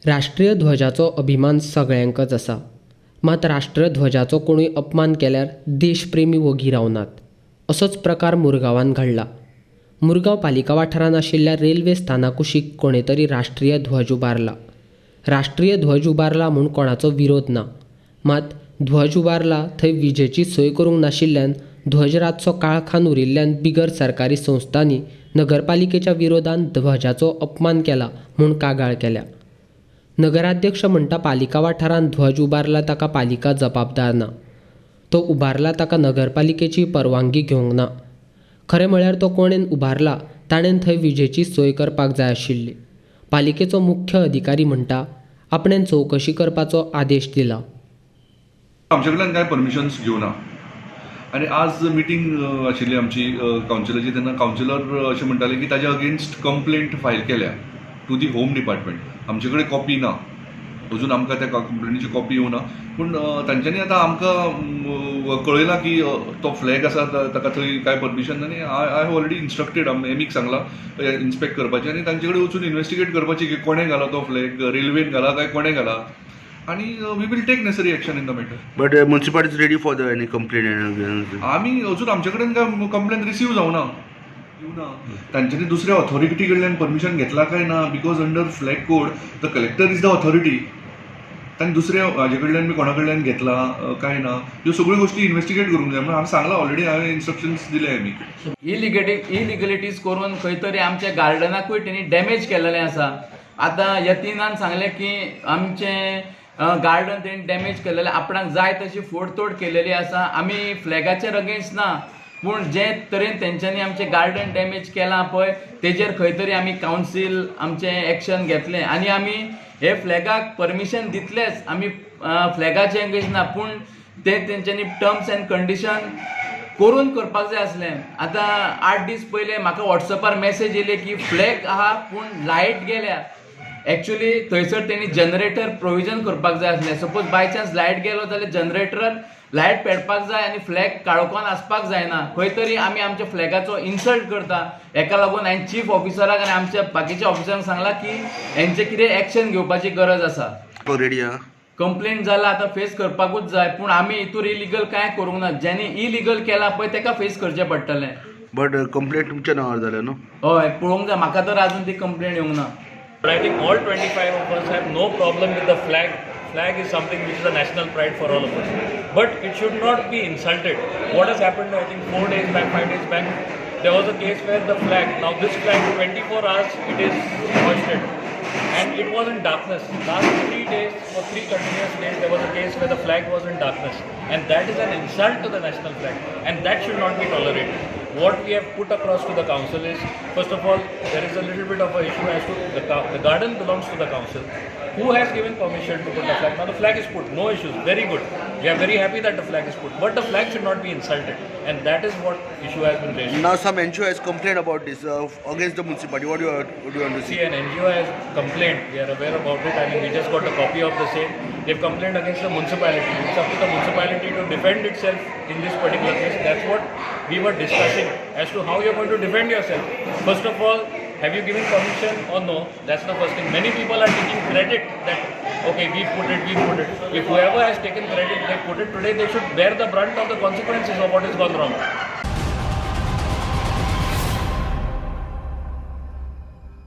राष्ट्रीय ध्वजाचो अभिमान सगळ्यांकच आसा. मात राष्ट्रध्वजाचो कोणूय अपमान केल्यार देशप्रेमी वोगी रावनात. असोच प्रकार मुरगांवांत घडला. मुरगांव पालिका वाठारांत आशिल्ल्या रेल्वे स्थाना कुशीक कोणे तरी राष्ट्रीय ध्वज उबारला. राष्ट्रीय ध्वज उबारला म्हूण कोणाचो विरोध ना. मात ध्वज उबारला थंय विजेची सोय करूंक नाशिल्ल्यान ध्वज रातचो काळखान उरिल्ल्यान बिगर सरकारी संस्थांनी नगरपालिकेच्या विरोधान ध्वजाचो अपमान केला म्हूण कागाळ केल्या. नगराध्यक्ष म्हणटा, पालिका वाठारांत ध्वज उबारला ताका पालिका जबाबदार ना. तो उबारला ताका नगरपालिकेची परवानगी घेवंक ना. खरें म्हळ्यार तो कोणेन उबारला ताणें थंय विजेची सोय करपाक जाय आशिल्ली. पालिकेचो मुख्य अधिकारी म्हणटा, आपणें चवकशी करपाचो आदेश दिला. आमचे कडल्यान कांय परमिशन्स घेवना आनी आज मिटींग आशिल्ली आमची कावन्सिलाची, तेन्ना कावन्सिलर अशें म्हणटाले की ताच्या अगेन्स्ट कंप्लेंट फायल केल्या टू the home department. आमचे कडेन कॉपी ना अजून, आमकां त्या कंप्लेनीची कॉपी येवना. पूण तांच्यांनी आतां आमकां कळयलां की तो फ्लॅग आसा ताका थंय कांय परमिशन ना. आनी I have already instructed, एमीक सांगलां इन्स्पेक्ट करपाचें आनी तांचे कडेन वचून इन्वेस्टिगेट करपाची की कोणें घाला तो फ्लॅग, रेल्वेन घाला काय कोणें घाला, आनी we will take necessary action in the matter. But municipality is ready for the any complaint and आमी अजून आमचे कडेन काय कंप्लेन रिसीव जावना, येवना. तांच्यांनी दुसऱ्या ऑथॉरिटी कडल्यान परमिशन घेतला काय ना, because under flag code the collector is the authority. तांणी दुसऱ्या हाजे कडल्यान बी कोणा कडल्यान घेतला काय ना, ह्यो सगळ्यो गोश्टी इन्वेस्टिगेट करूंक जाय म्हणून हांवें सांगलां ऑलरेडी, हांवें इन्स्ट्रक्शन्स दिले आमी. इलिगलिटीज करून खंय तरी आमच्या गार्डनाकूय तेणी डॅमेज केलेलें आसा. आतां यतीनान सांगलें की आमचें गार्डन तेणी डॅमेज केलेलें, आपणाक जाय तशी फोडतोड केलेली आसा. आमी फ्लॅगाचेर अगेन्स्ट ना, पूण जे तरेन तेंच्यांनी आमचें गार्डन डॅमेज केलां पळय, तेजेर खंय तरी आमी कावन्सील आमचें एक्शन घेतलें आनी आमी हे फ्लॅगाक परमिशन दितलेच. आमी फ्लॅगाचे अगेन्स्ट ना, पूण ते तेंच्यांनी टर्म्स एंड कंडिशन करून करपाक जाय आसलें. आतां 8 दीस पयले म्हाका वॉट्सएपार मॅसेज येयले की फ्लॅग आहा पूण लायट गेल्या. एक्चुली थंयसर तेणी जनरेटर प्रोविजन करपाक जाय आसलें. सपोज बाय चान्स लायट गेलो जाल्यार जनरेटरान लायट पेटपाक जाय आनी फ्लॅग काळोखान आसपाक जायना. खंय तरी आमी आमच्या फ्लॅगाचो इन्सल्ट करता. हेका लागून हांवें चीफ ऑफिसराक आनी आमच्या बाकीच्या ऑफिसरांक सांगलां की हेंचे कितें एक्शन घेवपाची गरज आसा. रेडी आहा. कंप्लेंट जाला, आतां फेस करपाकूच जाय. पूण आमी हितूर इलिगल कांय करूंक ना. ज्यांनी इलिगल केलां पळय, तेका फेस करचें पडटलें. बट कंप्लेंट तुमच्या नांवार जाल्या न्हू? हय, पळोवंक जाय. म्हाका तर अजून ती कंप्लेंट येवंक ना. But I think all 25 of us have no problem with the flag. Flag is something which is a national pride for all of us. But it should not be insulted. What has happened, I think 4 days back, 5 days back, there was a case where the flag, now this flag, 24 hours it is hoisted. And it was in darkness. Last 3 days, for 3 continuous days, there was a case where the flag was in darkness. And that is an insult to the national flag. And that should not be tolerated. What we have put across to the council is, first of all, there is a little bit of a issue as to the garden belongs to the council. Who has given permission to put the flag? Now the flag is put, no issues, very good. We are very happy that the flag is put, but the flag should not be insulted, and that is what issue has been raised. Now some NGO has complained about this against the municipality. What do you want to See, say? an NGO has complained. We are aware about it. I mean, we just got a copy of the same. They've complained against the municipality. It's up to the municipality to defend itself in this particular case. That's what we were discussing as to how you're going to defend yourself. First of all, have you given permission or no? That's the first thing. Many people are taking credit that, okay, we put it, we put it. If whoever has taken credit, they put it today, they should bear the brunt of the consequences of what has gone wrong.